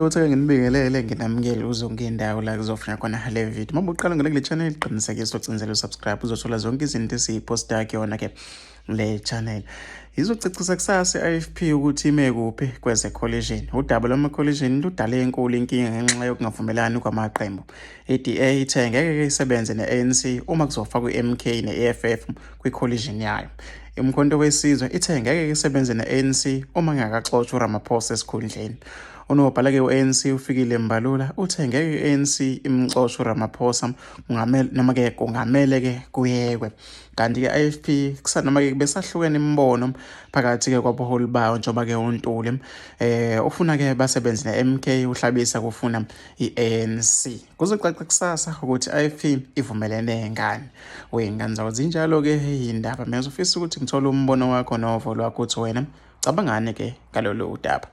Uthi-ke nginibingelele nginamukele uzonke indawo la kuzofika khona le video. Uma uqala ngene kule channel qinisekisa ucinzele usubscribe uzothola zonke izinto esiyiposta kuyona ke le channel. Izocacisa kusasa i-IFP ukuthi ime kuphi kweze coalition. Udaba lwama coalition ludale enkulu inkinga ngenxa yokungavumelani kwamaqembu. I-DA ithe ngeke isebenze ne-ANC uma kuzofakwa i-MK ne-EFF kwi-coalition yayo. Umkhonto weSizwe ithe ngeke isebenze ne-ANC uma ngakaxotshwa uRamaphosa esikhundleni. Unobhala-ke we-ANC uFikile Mbalula uthe ngeke i-ANC imxoshe uRamaphosa kungamele noma-ke kungamele-ke kuyekwe. Kanti-ke i-IFP noma-ke besahlukene imibono phakathi-ke kwabuholi bayo njengoba-ke uNtuli ufuna-ke basebenze ne-MK uHlabisa kufuna i-ANC. Kuzocaca kusasa ukuthi i-IFP ivumelene ngani. Wey'ngane zawo zinjalo-ke iy'ndaba. Mina ngizofisa ukuthi ngithole umbono wakho novo lwakho ukuthi wena cabangani-ke ngalolu daba.